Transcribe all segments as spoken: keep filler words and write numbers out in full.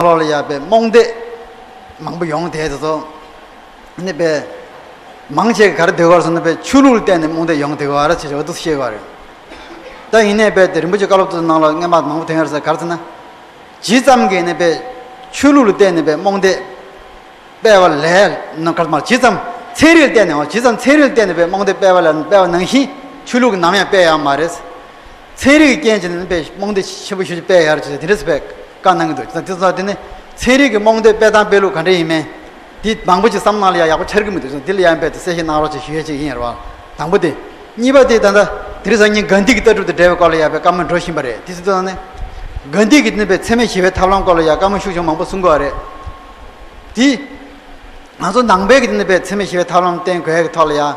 ལོགས་ལ་ཡ་པའི་རྨོངས་དད་མང་པོ་ཡོང་དེ་དེ་ཚོ་ནི་པའི་མང་ཆེ་ག་རེ་འདོད་གར་སོང་ན་པའི་ཆོས་ལུགས་ལ་བརྟེན་ནས་རྨོངས་དད་ཡོང་དེ་ག་ར་ཆེ་ཆེ་བ་འདུག་ཤེས་ག་རེད། ད་ཡིན་ནའི་པའི་དེ་རིན་པོ་ཆེ་བཀའ་སློབ་ཏུ་ནང་ལ་སྔན་མ་མང་པོ་དེ་ཡར་ཟེར་ག་རེ་ཟེར་ན། ཇི་ཙམ་གྱིས་ནི་པའི་ཆོས་ལུགས་ལ་བརྟེན་ནས་པའི་རྨོངས་དད་སྤེལ་བ་ལས་ནང་གར་མ་ཇི་ཙམ་ཚན་རིག་ལ་བརྟེན་ནས་འོ་ཇི་ཙམ་ཚན་རིག་ལ་བརྟེན་ནས་པའི་རྨོངས་དད་སྤེལ་བ་ལ་སྤེལ་བ་ནང་བཞིན་ཆོས་ལུགས་ཀྱིས་ནམ་ཡང་སྤེལ་ཡག་མ་རེད། ཚན་རིག་གི་རྐྱེན་བྱས་ནས་པའི་རྨོངས་དད་ཆེན་པོ་ཞེ་པོ་ཅིག་སྤེལ་ཡག་རེད་ཅེས་དེ་འདྲ་སུ་པའི་བཀའ་གནང་གི་འདུག་ད་དེ་ཚོ་དེ་ནི་ཚན་རིག་གི་རྨོངས་དད་སྤེལ་སྟངས་སྤེལ་ལུགས་ག་འདྲ་ཡིན་མིན་དེ་མང་པོ་ཅིག་བསམ་བློ་ནང་ལ་ཡག་ཡག་པོ་འཆར་གི་མི་འདུག་འདི་ལ་ཡང་རྦད་དེ་གསལ་བཤད་གནང་རོགས་ཅེས་ཞུ་ཡས་ཅིག་ཡིན་རེད་བ། དང་པོ་དེ། གཉིས་པ་དེ་ད་ལྟ་དེ་རིང་སང་ཉིན་གྷན་དྷི་གི་ལྟ་གྲུབ་དང་འབྲེལ་བའི་སྐོར་ལ་ཡང་པའི་བཀའ་མོལ་འགྲོ་བཞིན་པ་རེད། དེ་ཚོ་ནི་གྷན་དྷི་གིས་ནི་པའི་འཚེ་མེད་ཞི་བའི་ཐབས་ལམ་སྐོར་ལ་ཡང་བཀའ་མོལ་ཤུགས་ཆེན་མང་པོ་གསུང་གི་ཡོད་རེད། དེ་ང་ཚོ་ནང་པའི་གི་ནི་པའི་འཚེ་མེད་ཞི་བའི་ཐབས་ལམ་བསྟེན་དགོས་ཀྱི་ཐོག་ལ་ཡང་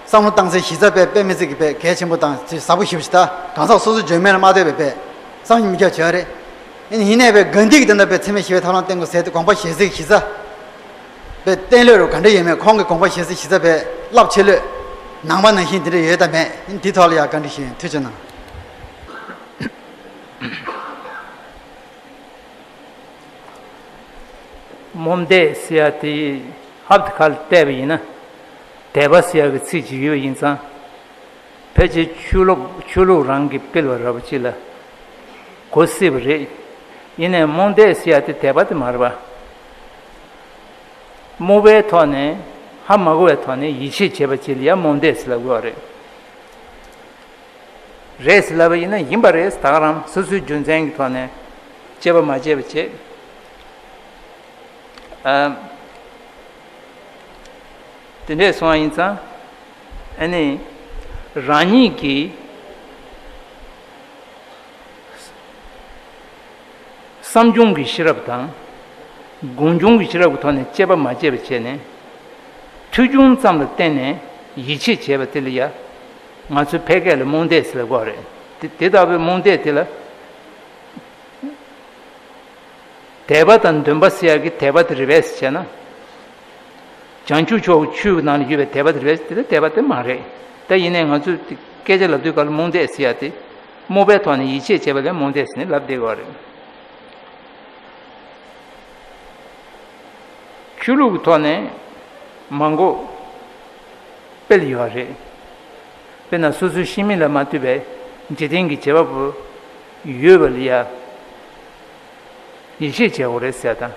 བསམ་བློ་བཏང་སའི་གཞི་རྩ་པའི་དཔེ་མི་སྲིད་ཀྱི་པའི་གལ་ཆེན་པོ་དང་ཅིག་ཟབ་པོ་ཞེ་པོ་ཞིག་ད་གང་ཟག་སོ་སོའི་འཇོན་མེད་ལ་མ་ལྟོས་པའི་པའི་བསམ་གྱིས་མི་ཁྱབ་བྱས་རེད། ཡིན་ནའི་པའི་གྷན་དྷི་གིས་དེ་འདྲ་པའི་འཚེ་མེད་ཞི་བའི་ཐབས་ལམ་བསྟེན་དགོས་ཟེར་ཏེ་དགོངས་པ་བཞེས་སའི་གཞི་རྩ། པའི་བསྟན་ལས་རུ་ག་འདྲ་ཡོད་མེད་ཁོང་གི་དགོངས་པ་བཞེས་སའི་གཞི་རྩ་པའི་རླབས་ཆེ་ལོས་ནང་པ་ནང་བཞིན་དེ་འདྲ་ཡོད་དམ་མེད་ཡིན་དེ་ཐོག་ལ་ཡང་བཀའ་འདྲི་ཞུ་ཡིན། ཐུགས་རྗེ་གནང་། རྨོངས་དད་ཟེར་ཡ་དེ་ཧབ་ཏེ་ཁ་ལ་བལྟས་པ་ཡིན་ན་དད་པ་ཟེར་ཡ་གི་ཚིག་ཅིག་ཡོད་པ་ཡིན་ཙང་། ཕལ་ཆེར་ཆོས་ལུགས་ཆོས་ལུགས་རང་གིས་སྤེལ་བ་འདྲ་པོ་ཅིག་ལ་གོ་སྲིད་པ་རེད། ཡིན་ནའི་རྨོངས་དད་ཟེར་ཡ་དེ་དད་པ་དེ་མ་རེད་པ། རྨོངས་པའི་ཐོག་ནས་ཧ་མ་གོ་བའི་ཐོག་ནས་ཡིད་ཆེས་བྱེད་པ་ཅིག་ལ་ཡང་རྨོངས་དད་ཟེར་ལབ་དགོས་པ་རེད། རེད་ཟེར་ལབ་པ་ཡིན་ན་ཡིན་པ་རེད། ད་ག་རང་སོ་སོའི་རྒྱུ་མཚན་གྱི་ཐོག་ནས་དཔྱད་པ་མ་བྱས་པ་བྱེད། ཨ། དེ་འདྲས་སོང་བ་ཡིན་ཙང་། ཨ་ནི། རང་ཉིད་ཀྱི་བསམ་བྱུང་གི་ཤེས་རབ་དང་། སྒོམ་བྱུང་གི་ཤེས་རབ་ཀྱི་ཐོག་ནས་དཔྱད་པ་མ་བྱས་པ་བྱས་ནས། ཐོས་བྱུང་ཙམ་ལ་བརྟེན་ནས་ཡིད་ཆེས་བྱས་པ་དེ་ལ་ཡ། ང་ཚོའི་ཕལ་སྐད་ལ་རྨོངས་དད་ཟེར་ལབ་ཀྱི་རེད། དེ་དེ་ལྟ་བུའི་རྨོངས་དད་དེ་ལ། དད་པ་དང་འདུན་པ་ཟེར་ཡག་གི་དད་པ་དེ་རེད་པས་ཟེར་བྱས་ན། བྱང་ཆུབ་མཆོག་གི་ཆོས་ཀྱི་ནང་ལ་ཡོད་པའི་དད་པ་དེ་རེད་པས་དེ་ལ་དད་པ་དེ་མ་རེད། ད་ཡིན་ནའི་ང་ཚོས་སྐད་ཆ་ལབ་དུས་སྐབས་ལ་རྨོངས་དད་ཟེར་ཡག་དེ། རྨོངས་པའི་ཐོག་ནས་ཡིད་ཆེས་བྱས་པ་ལ་རྨོངས་དད་ཟེར་ནས་ལབ་བསྡད་ཀྱི་ཡོད་རེད། ཆོས་ལུགས་ཀྱི་ཐོག་ནས་མང་པོ་སྤེལ་ཡོད་རེད། དཔེར་ན་སོ་སོའི་ཤི་མིན་ལ་མ་ལྟོས་པའི་འཇིག་རྟེན་གྱི་བྱེད་པ་པོ་ཡོད་པ་ལ་ཡ་ཡིད་ཆེས་བྱེད་དགོས་རེད་ཟེར་དང་།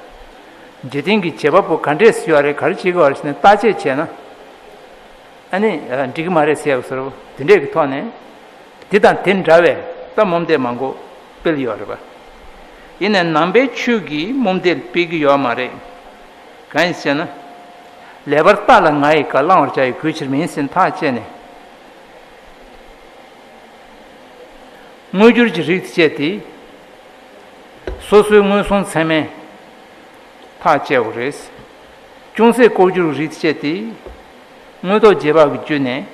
འཇིག་རྟེན་གྱི་བྱེད་པ་པོ་ག་འདྲས་སུ་ཡོད་རེད་ག་རེ་བྱེད་དགོས་རེད་ཟེར་ནས་བརྟག་དཔྱད་བྱས་ན། ཨ་ནི་འགྲིག་གི་མ་རེད་ཟེར་ཡག་བཟོ་འདྲ་པོ་དེ་འདྲས་ཀྱི་ཐོག་ནས། དེ་དང་དེ་འདྲ་བའི་ད་རྨོངས་དད་མང་པོ་སྤེལ་ཡོད་རེད་པ། ཡིན་ནའི་ནང་པའི་ཆོས་ཀྱིས་རྨོངས་དད་སྤེལ་གྱི་ཡོད་མ་རེད། གང་ཡིན་ཟེར་ན། ལེགས་པར་བརྟགས་ལ་ང་ཡི་བཀའ། བླང་བར་བྱ་ཡི་གུས་ཕྱིར་མིན་ཟེར་ཐག་བཅད་ནས། དངོས་འགྱུར་གྱི་རིགས་དེ་བཅས་ཏེ། སོ་སོའི་མངོན་སུམ་ཚད་མས་ཐག་བཅད་དགོས་རེད། ཅུང་ཟད་ལྐོག་གྱུར་གྱི་རིགས་དེ་བཅས་ཏེ། དངོས་ཐོག་རྗེས་དཔག་གི་བརྒྱུད་ནས་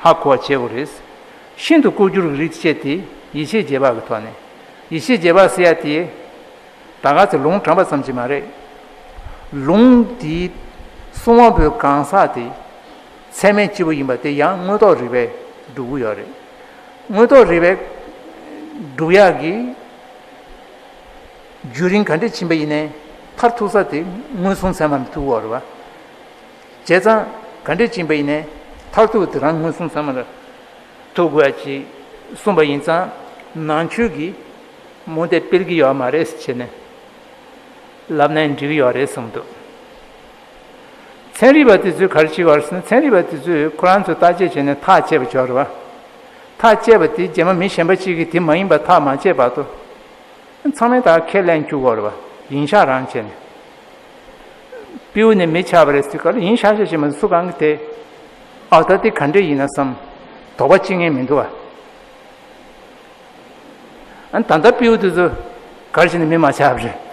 ཧ་གོ་བ་བྱེད་དགོས་རེད། ཤིན་ཏུ་ལྐོག་གྱུར་གྱི་རིགས་དེ་བཅས་ཏེ་ཡིད་ཆེས་རྗེས་དཔག་གི་ཐོག་ནས། ཡིད་ཆེས་རྗེས་དཔག་ཟེར་ཡ་དེ། ད་ག་ཚོད་ལུང་དྲངས་པ་ཙམ་གྱིས་མ་རེད། ལུང་དེའི་གསུང་བ་པོའི་གང་ཟག་དེ་ཚད་མས་སྤྱི་བོ་ཡིན་པ་དེ་ཡང་དངོས་ཐོག་རིགས་པས་སྒྲུབ་ཀྱི་ཡོད་རེད། དངོས་ཐོག་རིགས་པས་སྒྲུབ་ཡག་གི་བརྒྱུད་རིམ་ག་འདྲས་ཕྱིན་པ་ཡིན་ནའི་མཐར་ཐུག་ས་དེ་མངོན་སུམ་ཚད་མ་ལ་ཐུག་ཡོད་རེད་པ། བྱས་ཙང་ག་འདྲས་ཕྱིན་པ་ཡིན་ནའི་མཐར་ཐུག་དེ་རང་མངོན་སུམ་ཚད་མ་ལ་ཐུག་དགོས་ཡ་ཅིག་གསུངས་པ་ཡིན་ཙང་ནང་ཆོས་ཀྱི་རྨོངས་དད་སྤེལ་གྱི་ཡོད་མ་རེད་ཟེར་བྱས་ནས་ལབ་ན་འགྲིག་གི་ཡོད་རེད་བསམ་འདུག་ཚན་རིག་པ་དེ་ཚོས་ག་རེ་བྱེད་ཀྱི་ཡོད་རེད་ཟེར་ན། ཚན་རིག་པ་དེ་ཚོས་ཁོ་རང་ཚོས་བརྟག་དཔྱད་བྱས་ནས་ཐག་བཅད་པ་ཅིག་ཡོད་རེད་པ། ཐག་བཅད་པ་དེ་རྗེས་མ་མི་གཞན་པ་གཅིག་གིས་དེ་མ་ཡིན་པ་ཐག་མ་བཅད་བར་དུ། ཚང་མས་ད་ཁས་ལེན་བཅུག་གི་ཡོད་རེད་པ། ཡིན་ཤག་རང་བྱས་ནས། སྤྲེའུ་ནི་མི་ཆགས་པ་རེད་ཟེར་ག་ལ་ཡིན་ཤག་ཤག་བྱས་མ་སུ་གང་གིས་དེ། ཨ་ད་དེ་ག་འདྲས་ཡིན་ན་བསམ། དོགས་པ་བྱེད་མཁན་མི་འདུག་པ། ཨ་ད་ལྟ་སྤྲེའུ་དེ་ཚོ་ག་རེ་བྱས་ནས་མི་མ་ཆགས་པ་རེད།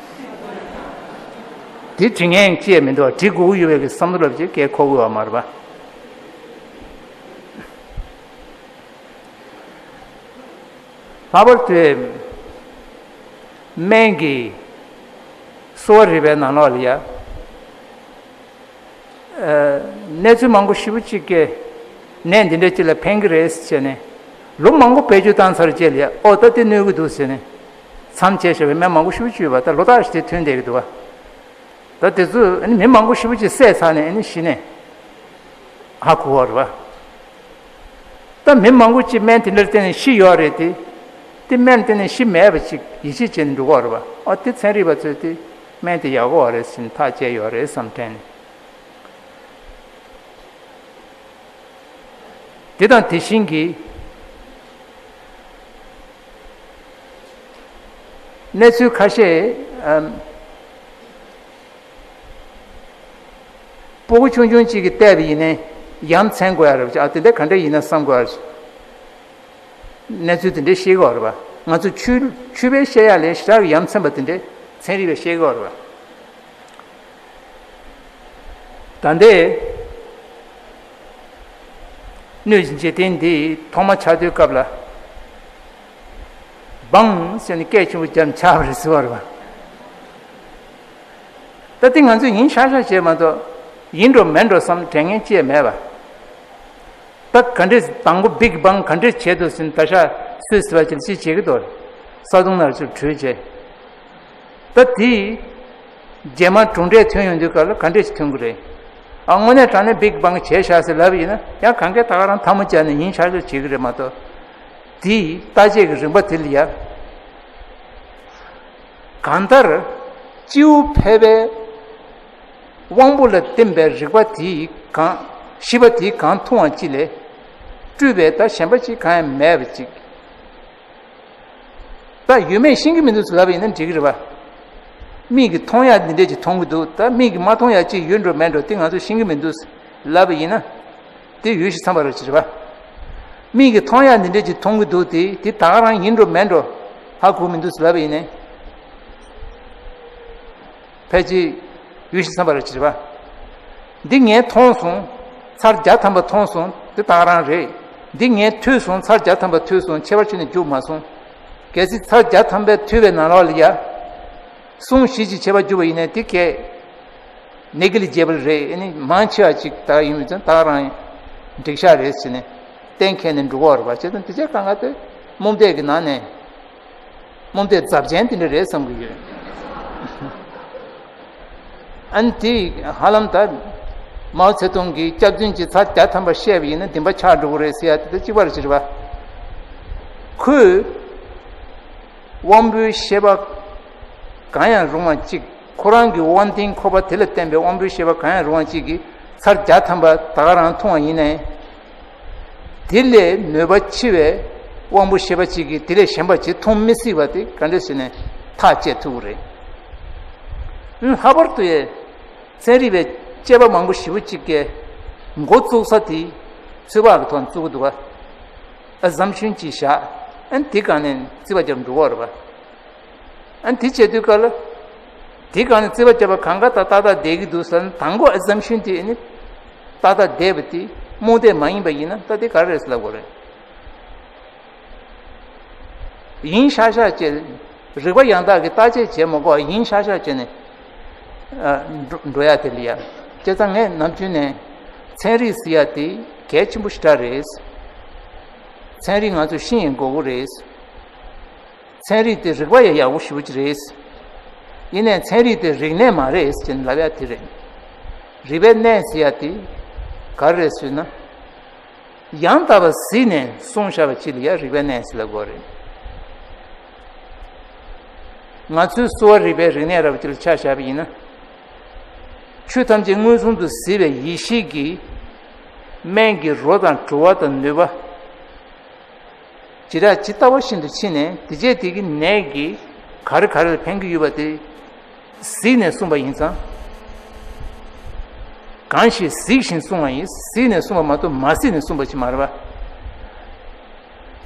དེ་འདྲི་མཁན་ཅི་ཡང་མི་འདུག་པ། འདྲི་དགོས་ཀྱི་ཡོད་པའི་གི་བསམ་བློ་རབ་ཅིག་སྐད་འཁོར་གི་ཡོད་པ་མ་རེད་པ། ལྷག་པར་དུ་སྨན་གྱི་གསོ་བ་རིག་པའི་ནང་ལོགས་ལ་ཡ། ཨ། གནས་ཚུལ་མང་པོ་ཞེ་པོ་ཅིག་གིས་ནད་འདི་འདྲ་ཅིག་ལ་ཕན་གྱི་རེད་ཟེར་ནས་ལོ་མང་པོ་བེད་སྤྱོད་བཏང་ཚར་རྗེས་ལ་ཡ། ཨོ་ད་དེ་གནོད་ཀྱི་འདུག་ཟེར་ནས་ མཚམས་བཅད་བྱས་པའི་སྨན་མང་པོ་ཞེ་པོ་ཅིག་ཡོད་པ། ད་ལོ་རྟག་ཞིག་དེ་ཐོན་བསྡད་ཀྱི་འདུག་བ། ད་དེ་ཚོ་ཨ་ནི་མི་མང་པོ་ཞེ་པོ་ཅིག་བསད་ཚར་ནས་ཨ་ནི་གཞི་ནས་ཧ་གོ་བ་རེད་བ། ད་མི་མང་པོ་ཅིག་སྨན་དེ་འདྲར་བརྟེན་ནས་ཤི་ཡོད་རེད་དེ། དེ་སྨན་བརྟེན་ནས་ཤི་མེད་པ་ཅིག་ཡིད་ཆེས་བྱས་ནས་འགྲོ་གི་ཡོད་རེད་བ། ཨ་དེ་ཚན་རིག་པ་ཚོས་དེ་སྨན་དེ་ཡག་པོ་རེད་ཟེར་ནས་ཐག་བཅད་ཡོད་རེད་བསམ་དྲན། དེ་དང་དེ་བཞིན་གྱི་གནས་ཚུལ་ཁ་ཤས། ཨམ། སྤུ་གུ་ཆུང་ཆུང་གཅིག་གིས་བལྟས་པ་ཡིན་ནའི་ཡ་མཚན་དགོས་ཡ་རེད་བ། ཨ་དེ་འདྲ་ག་འདྲ་ཡིན་ན་བསམ་དགོས་ཡ་རེད། གནས་ཚུལ་དེ་འདྲའི་བཤད་ཀྱི་ཡོད་རེད་བ། ང་ཚོ་ཆོས་ཆོས་པས་བཤད་ཡ་ལས་ཞེ་དྲག་གི་ཡ་མཚན་པ་དེ་འདྲའི་ཚན་རིག་པས་བཤད་ཀྱི་ཡོད་རེད་བ། ད་ལྟའི་གནོད་སྦྱིན་འཇིག་རྟེན་འདི་ཐོག་མ་ཆགས་དུས་སྐབས་ལ། བང་ཟེར་ནས་སྐད་ཆེན་པོ་བརྒྱབ་ཆགས་པ་རེད་ཟེར་བ་རེད་བ། ད་དེ་ང་ཚོས་ཡིན་ཤག་ཤག་བྱས་མ་གཏོགས་ཡིན་འགྲོ་མིན་འགྲོ་བསམ་དྲན་མཁན་ཅིག་མེད་པ། ད་ག་འདྲས་དང་པོ་བིག་བང་ག་འདྲས་བྱས་འདུག་ཟེར་ནས་ད་ཆ་སུས་ཟེར་བ་ཅིག་ཅིག་བྱེད་ཀྱི་འདུག། ས་དུང་ནང་ཅིག་བྲུས་བྱས། ད་དེ་རྗེས་མ་གྲུབ་འབྲས་ཐོན་ཡོང་དུས་སྐབས་ལ་ག་འདྲས་ཞིག་ཐོན་གྱི་རེད། ཨ་དངོས་གནས་དྲང་གནས་བིག་བང་བྱས་ཤག་ཟེར་ལབ་ཡིན་ན་ཡང་གང་གས་ད་ག་རང་ཐལ་མོ་སྦྱར་ནས་ཡིན་ཤག་ཤག་བྱེད་ཀྱི་རེད་མ་གཏོགས། དེ་བརྟག་དཔྱད་ཀྱི་རིམ་པ་དེ་ལ་ཡ། གང་ལྟར་སྤྱི་བོ་ཕལ་པའི་དབང་པོ་ལ་བརྟེན་པའི་རིག་པ་དེས་གང་ཤེས་པ་དེས་གང་མཐོང་བ་ཅིག་ལས་སྤྲུལ་པའི་ད་གཞན་པ་ཅིག་གང་ཡང་མེད་པ་ཅིག། ད་ཡོད་མེད་ཤེས་ཀྱི་མི་འདུག་ཟེར་ལབ་པ་ཡིན་ན་འགྲིག་གི་རེད་བ། མིག་གིས་མཐོང་ཡག་འདི་འདྲས་ཅིག་མཐོང་གི་འདུག། ད་མིག་གིས་མ་མཐོང་ཡག་ཅིག་ཡོད་འགྲོ་མེད་འགྲོ་དེ་ང་ཚོས་ཤེས་ཀྱི་མི་འདུག་ཟེར་ལབ་པ་ཡིན་ན། དེ་ཡོད་ཤི་འཚམ་པ་རེད་ཅེས་རེད་བ། མིག་གིས་མཐོང་ཡག་འདི་འདྲས་ཅིག་མཐོང་གི་འདུག། དེ་དེ་ད་ག་རང་ཡིན་འགྲོ་མེད་འགྲོ་ཧ་གོ་མི་འདུག་ཟེར་ལབ་པ་ཡིན་ནའི། ཕལ་ཆེར་ཡོད་ཤི་འཚམ་པ་རེད་ཅེས་རེད་བ། འདི་ངས་མཐོང་སོང་། ཚར་བརྒྱ་ཐམ་པ་མཐོང་སོང་། དེ་ད་ག་རང་རེད། འདི་ངས་ཐོས་སོང་། ཚར་བརྒྱ་ཐམ་པ་ཐོས་སོང་། ཁྱད་པར་ཅི་ནས་རྒྱུགས་མ་སོང་། གལ་སྲིད་ཚར་བརྒྱ་ཐམ་པའི་ཐོས་པའི་ནང་ལོགས་ལ་ཡ། གསུང་བཞི་ཅིག་ཁྱད་པར་རྒྱུགས་པ་ཡིན་ནའི་དེ་གས། ནེ་གི་ལི་ཇེ་བལ་རེད། ཨ་ནི་མང་ཆེ་བ་ཅིག་ད་ཡིན་མིན་ཙང་ད་རང་འགྲིག་ཤག་རེད་ཟེར་ནས་གཏན་འཁེལ་ནས་འགྲོ་གི་ཡོད་རེད་པ། བྱས་ཙང་དེ་ཚོ་གང་ག་དེ་རྨོངས་དད་ཀྱི་ནང་ནས་རྨོངས་དད་རྫབ་ཅན་དེ་འདྲ་རེད་བསམ་གྱི་ཡོད། ཨ་ནི་དེ་ཧ་ལམ་ད་མའོ་ཙེ་ཏུང་གིས་སྐྱག་རྫུན་གྱི་ཚར་བརྒྱ་ཐམ་པ་བཤད་པ་ཡིན་ན་བདེན་པ་ཆགས་འགྲོ་གི་རེད་ཟེར་ཡ་དེ་ད་གཅིག་པ་རེད་ཅེས་རེད་པ། ཁོས་དབང་པོའི་ཤེས་པ་གང་ཡང་རུང་བ་གཅིག། ཁོ་རང་གི་དབང་རྟེན་ཁོག་པ་དེ་ལ་བརྟེན་པའི་དབང་པོའི་ཤེས་པ་གང་ཡང་རུང་བ་གཅིག་གིས་ཚར་བརྒྱ་ཐམ་པ་ད་ག་རང་མཐོང་བ་ཡིན་ནའི། དེ་ལས་ནུས་པ་ཆེ་བའི་དབང་པོ་ཤེས་པ་གཅིག་གིས་དེ་ལས་གཞན་པ་ཅིག་མཐོང་མི་སྲིད་པ་དེ་ག་འདྲ་ཟེར་ནས་ཐག་བཅད་ཐུབ་ཀྱི་རེད། ཨང་། ལྷག་པར་དུ་ཡང་ཚན་རིག་པའི་དཔྱད་པ་མང་པོ་ཞེ་པོ་གཅིག་གིས་མགོ་བཙུགས་ས་དེ་ཚོད་དཔག་གི་ཐོག་ནས་བཙུགས་ཀྱི་འདུག་ག། ཨ་ཟམ་ཤུན་གཅིག་བཞག། ཨ་ནི་དེ་སྒང་ནས་རྩིས་པ་རྒྱབ་འགྲོ་གི་ཡོད་རེད་པ། ཨ་ནི་དེ་བྱེད་དུས་སྐབས་ལ། དེ་སྒང་ནས་རྩིས་པ་བརྒྱབ་པ་གང་ག་ད་ཏག་ཏག་བསྡད་ཀྱི་འདུག་ཟེར་ན་དང་པོ་ཨ་ཟམ་ཤུན་དེ་ཨ་ནི་ཏག་ཏག་བསྡད་པ་དེ་རྨོངས་དད་མ་ཡིན་པ་ཡིན་ན་ད་དེ་ག་རེ་རེད་ཟེར་ལབ་དགོས་རེད། ཡིན་ཤག་ཤག་བྱས། རིག་པ་ཡང་དག་གིས་བརྟག་དཔྱད་བྱས་མ་དགོས་པ་ཡིན་ཤག་ཤག་བྱས་ནས་ཨ་འགྲོ་འགྲོ་ཡ་དེ་ལ་ཡ། བྱས་ཙང་ངས་ནམ་རྒྱུན་ནས་ཚན་རིག་ཟེར་ཡ་དེ་གལ་ཆེན་པོ་ཞེ་དྲག་རེད། ཚན་རིག་ང་ཚོས་ཤེས་ཡོང་དགོས་ཀྱི་རེད། ཚན་རིག་དེ་རིག་པ་ཡང་ཡག་པོ་ཞེ་པོ་ཅིག་རེད། ཡིན་ནའི་ཚན་རིག་དེ་རིག་གནས་མ་རེད་ཅེས་ལབ་ཡ་དེ་རེད། རིག་པའི་གནས་ཟེར་ཡ་དེ་ག་རེ་རེད་ཟེར་ན། ཡང་དག་པར་གཟིགས་ནས་གསུངས་བཞག་པ་ཅིག་ལ་ཡ་རིག་པའི་གནས་ཟེར་ལབ་དགོས་རེད། ང་ཚོའི་གསོ་བ་རིག་པའི་རིག་གནས་འདྲ་པོ་ཅིག་ལ་ཆ་བཞག་པ་ཡིན་ན། ཆོས་ཐམས་ཅད་མངོན་སུམ་དུ་གཟིགས་པའི་ཡེ་ཤེས་ཀྱིས་སྨན་གྱི་རོ་དང་བྲོ་བ་དང་ནུས་པ། ཇི་ལྟར་ཇི་ལྟ་བ་བཞིན་དུ་ཕྱེ་ནས་དེ་རྗེས་དེ་གི་ནད་ཀྱིས་ག་རེ་ག་རེ་ལ་ཕན་གྱི་ཡོད་པ་དེ་གཟིགས་ནས་གསུངས་པ་ཡིན་ཙང་། གང་ཞིག་གཟིགས་ཤིང་གསུངས་པ་ཡིན། གཟིགས་ནས་གསུངས་པ་མ་གཏོགས་མ་གཟིགས་ནས་གསུངས་པ་ཞིག་མ་རེད་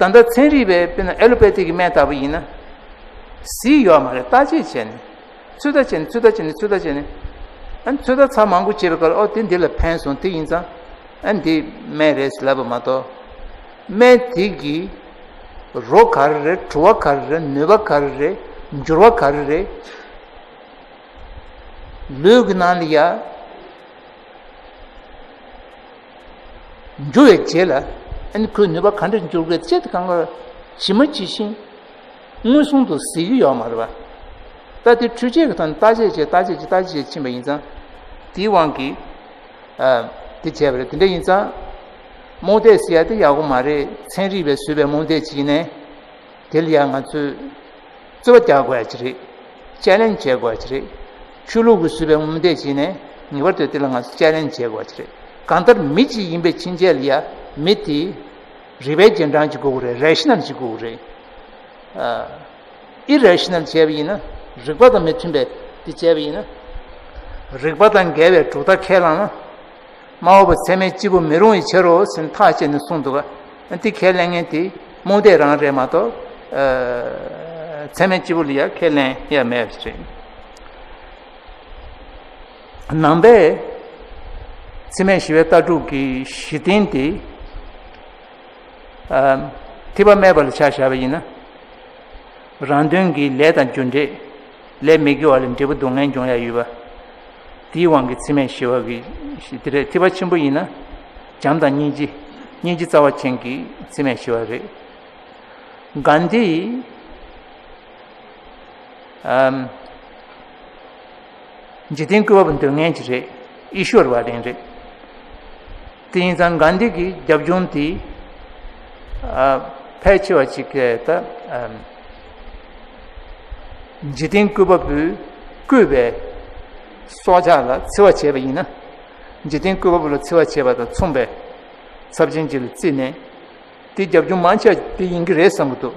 པ། ད་ལྟ་ཚན་རིག་པས་དཔེར་ན་ཨེ་ལོ་པེ་ཐི་གི་སྨན་ལྟ་བུ་ཡིན་ན། གཟིགས་ཡོད་མ་རེད། བརྟག་དཔྱད་བྱས་ནས། ཚོད་ལྟ་བྱས་ནས་ཚོད་ལྟ་བྱས་ནས་ཚོད་ལྟ་བྱས་ནས། ཨ་ནི་ཚོད་ལྟ་ཚར་མང་པོ་བྱས་པའི་སྐབས་ལ་ཨོ་དེ་འདི་ལ་ཕན་སོང་དེ་ཡིན་ཙང་། ཨ་ནི་འདི་སྨན་རེད་ཟེར་ལབ་པ་མ་གཏོགས། སྨན་དེ་གི་རོ་ག་རེ་རེད། བྲོ་བ་ག་རེ་རེད། ནུས་པ་ག་རེ་རེད། འགྱུར་བ་ག་རེ་རེད། ལུས་ཀྱི་ནང་ལ་ཡ། འགྱུར་བའི་རྗེས་ལ་ཨ་ནི་ཁོའི་ནུས་པ་ག་འདྲ་འགྱུར་དགོས་ཅེས་དེ་གང་ག་ཇི་མ་ཇི་བཞིན་ མངོན་སུམ་དུ་གཟིགས་ཀྱི་ཡོད་མ་རེད་པ། ད་དེ་འཕྲུལ་ཆས་ཀྱི་ཐོག་ནས་བརྟག་དཔྱད་བྱས་བརྟག་དཔྱད་བྱས་བརྟག་དཔྱད་བྱས་ཕྱིན་པ་ཡིན་ཙང་། དེའི་དབང་གིས་ཨ་དེ་བྱས་པ་རེད། དེ་འདྲ་ཡིན་ཙང་རྨོངས་དད་ཟེར་ཡ་དེ་ཡག་པོ་མ་རེད། ཚན་རིག་པས་བཟོས་པའི་རྨོངས་དད་ཅིག་ཡིན་ནའི་དེ་ལ་ཡང་ང་ཚོས་རྩོད་པ་རྒྱག་དགོས་ཡ་ཅིག་རེད། དཔྱད་གླེང་བྱེད་དགོས་ཡ་ཅིག་རེད། ཆོས་ལུགས་ཀྱིས་བཟོས་པའི་རྨོངས་དད་ཅིག་ཡིན་ནའི་ངེས་པར་དུ་དེ་ལ་ང་ཚོས་དཔྱད་གླེང་བྱེད་དགོས་ཡ་ཅིག་རེད། གང་ལྟར་མི་གཅིག་ཡིན་པའི་ཕྱིན་ཆད་ལ་ཡ་མི་དེ་རིགས་པའི་རྗེས་འབྲང་ཅིག་དགོས་ཀྱི་རེད། རེ་ཤི་ནལ་ཅིག་དགོས་ཀྱི་རེད། ཨ། ཨི་རེ་ཤི་ནལ་བྱས་པ་ཡིན་ན། རིགས་པ་དང་མི་མཐུན་པའི་དེ་བྱས་པ་ཡིན་ན། རིགས་པ་དང་འགལ་བའི་གྲུབ་མཐའ་ཁས་བླངས་ན། སྨྲ་བ་པོ་ཚད་མས་སྐྱེས་བུ་མི་རུང་བའི་ཕྱིར་རོ་ཟེར་ནས་ཐག་བཅད་ནས་གསུངས་འདུག་ག། འདི་ཁས་ལེན་མཁན་དེ་རྨོངས་དད་རང་རེད་མ་གཏོགས། ཨ། ཚད་མས་སྐྱེས་བུ་ལ་ཡ་ཁས་ལེན་ཡ་མེད་པ་རེད། ནང་པའི་འཚེ་མེད་ཞི་བའི་ལྟ་གྲུབ་ཀྱི་གཞི་རྟེན་དེ། ཨ། ཐེག་པ་སྨད་པ་ལ་ཆ་བཞག་པ་ཡིན་ན། རང་དོན་གྱི་ལས་དང་རྒྱུ་འབྲས། ལས་མི་དགེ་བ་ལས་འབྲས་བུ་སྡུག་བསྔལ་འབྱུང་ཡ་ཡོད་པ། དེའི་དབང་གིས་འཚེ་མེད་ཞི་བ་གི་དེ་རེད། ཐེག་པ་ཆེན་པོ་ཡིན་ན་བྱམས་དང་སྙིང་རྗེ། སྙིང་རྗེ་རྩ་བ་ཅན་གྱི་འཚེ་མེད་ཞི་བ་རེད། གྷན་དྷི། ཨམ། འཇིག་རྟེན་བཀོད་པ་པོ་འདོད་མཁན་ཅིག་རེད། ཨི་ཤོར་བ་དན་རེད། དེ་ཡིན་ཙང་གྷན་དྷི་གི་རྒྱབ་ལྗོངས་དེ། ཨ། ཕལ་ཆེ་བ་ཅིག་གིས་ད། ཨམ། འཇིག་རྟེན་བཀོད་པ་པོས་བཀོད་པའི་སྲོག་ཆགས་ལ་འཚེ་བ་བྱས་པ་ཡིན་ན། འཇིག་རྟེན་བཀོད་པ་པོ་ལ་འཚེ་བ་བྱས་པ་དང་མཚུངས་པའི་ཚབས་ཆེན་ཅིག་ལ་བརྩིས་ནས། དེ་རྒྱབ་ལྗོངས་མང་ཆེ་བ་དེ་ཡིན་གྱི་རེད་བསམ་གྱི་འདུག།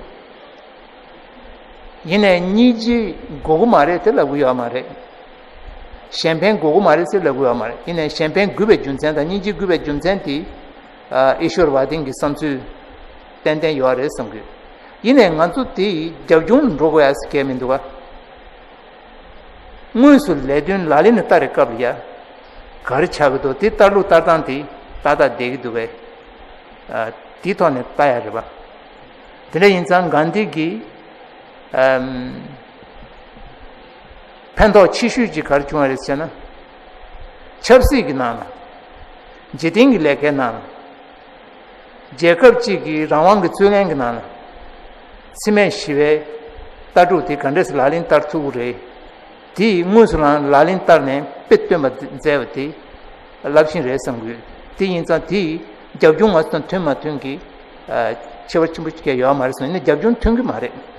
ཡིན་ནའི་སྙིང་རྗེ་དགོས་ཀྱི་མ་རེད་དེ་ལབ་ཀྱི་ཡོད་མ་རེད། གཞན་ཕན་དགོས་ཀྱི་མ་རེད་ཟེར་ལབ་ཀྱི་ཡོད་མ་རེད། ཡིན་ནའི་གཞན་ཕན་དགོས་པའི་རྒྱུ་མཚན་དང་སྙིང་རྗེ་དགོས་པའི་རྒྱུ་མཚན་དེ། ཨ། ཨི་ཤོར་བ་དན་གྱི་བསམ་ཚུལ་ཏན་ཏན་ཡོད་རེད་བསམ་གྱི་ཡོད། ཡིན་ནའི་ང་ཚོ་དེའི་རྒྱབ་ལྗོངས་འགྲོ་དགོས་ཡ་ཟེར་མཁན་མི་འདུག་ག། དངོས་སུ་ལས་དོན་ལག་ལེན་ལ་བསྟར་བའི་སྐབས་ལ་ཡ། ག་རེ་ཆགས་ཀྱི་འདུག། དེ་བསྟར་ལུགས་བསྟར་སྟངས་དེ་ཏག་ཏག་བསྡད་ཀྱི་འདུག་པས། ཨ། དེའི་ཐོག་ནས་ལྟ་ཡ་རེད་པ། དེ་འདྲ་ཡིན་ཙང་གྷན་དྷི་གི། ཨམ། ཕན་ཐོགས་ཆེ་ཤོས་ཅིག་ག་རེ་བྱུང་བ་རེད་ཟེར་ན། ཆབ་སྲིད་ཀྱི་ནང་ལ། འཇིག་རྟེན་གྱི་ལས་ཀའི་ནང་ལ། རྒྱལ་ཁབ་ཅིག་གི་རང་དབང་གི་རྩོད་ལེན་གྱི་ནང་ལ། འཚེ་མེད་ཞི་བའི་ལྟ་གྲུབ་དེ་ག་འདྲས་སེ་ལག་ལེན་བསྟར་ཐུབ་ཀྱི་རེད། དེ་དངོས་སུ་ལག་ལག་ལེན་བསྟར་ནས་དཔེ་སྟོན་པ་མཛད་པ་དེ་རླབས་ཆེན་རེད་བསམ་གྱི་ཡོད། དེ་ཡིན་ཙང་དེ་རྒྱབ་ལྗོངས་ང་ཚོ་དང་མཐུན་མ་མཐུན་གྱི། ཨ། ཁྱད་པར་ཆེན་པོ་ཅིག་ཡོད་མ་རེད་བསམ། ཡིན་ན་རྒྱབ་ལྗོངས་མཐུན་གྱི་མ་རེད།